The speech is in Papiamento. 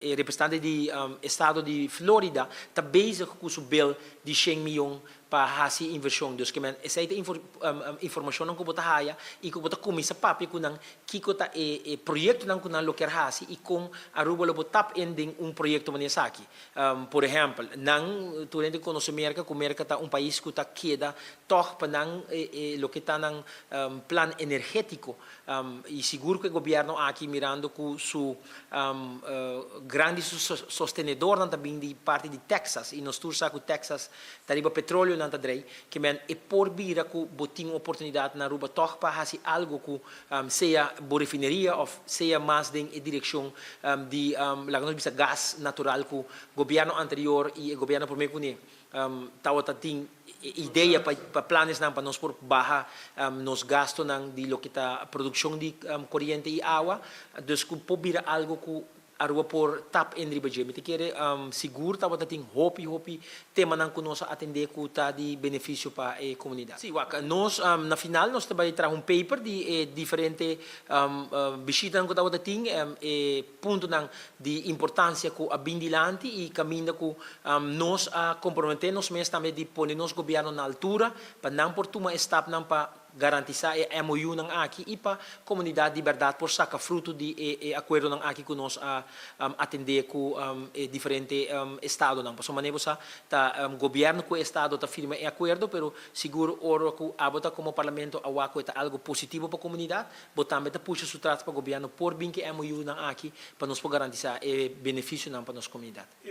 E representante di estado di Florida ta bezig ku su bill di 100 mion pa hasi invershon. Dus ke men esei ta informashonnan ku bo ta haya i ku bo ta kuminsá papia ku nan kiko ta e proyektonan ku nan lo kier hasi i kon Aruba lo por tap in den un proyekto manera esaki. Por ehèmpel, nan tur hende konosé Merka ku Merka ta un pais ku ta keda tòg pa nan e loke ta nan plan energétiko. I sigur ku e gobièrnu aki mirando ku su grandi sostenedornan ta bin di parti di Texas i nos tur sa ku Texas ta riba petroleo nan ta drei, ke men e por bira ku bo tin un oportunidat na Aruba tòg pa hasi algu ku sea bo refineria òf sea mas den e direkshon di laga nos bisa gas natural ku gobièrnu anterior i e gobièrnu promé kuné tabata tin idea pa planesnan pa nos por baha nos gastonan di loke ta produkshon di koriente i awa. Dus ku por bira algu ku Aruba por tap in riba dje. Mi ta kere sigur tabata tin hopi hopi temanan ku nos a atendé ku ta di benefisio pa e komunidat. Sí, wak, nos na final nos ta bai traha un paper di e diferente bishitanan ku tabata tin, e puntonan di importansia ku a bin dilanti i kaminda ku nos a komprometé nos mes tambe di pone nos gobièrnu na altura pa nan por tuma e stapnan pa garantisá e MOU-nan aki i pa komunidat di bèrdat por saka fruto di e akuerdonan aki ku nos a atendé ku e diferente estadonan. Pasobra manera bo sa ta gobièrnu ku e estado ta firma e akuerdo, pero sigur ora ku abo ta komo parlamento a wak ku e ta algu positivo pa komunidat, bo tambe ta pusha su tras pa gobièrnu por bin ku e MOU-nan aki pa nos por garantisá e benefisionan pa nos komunidat.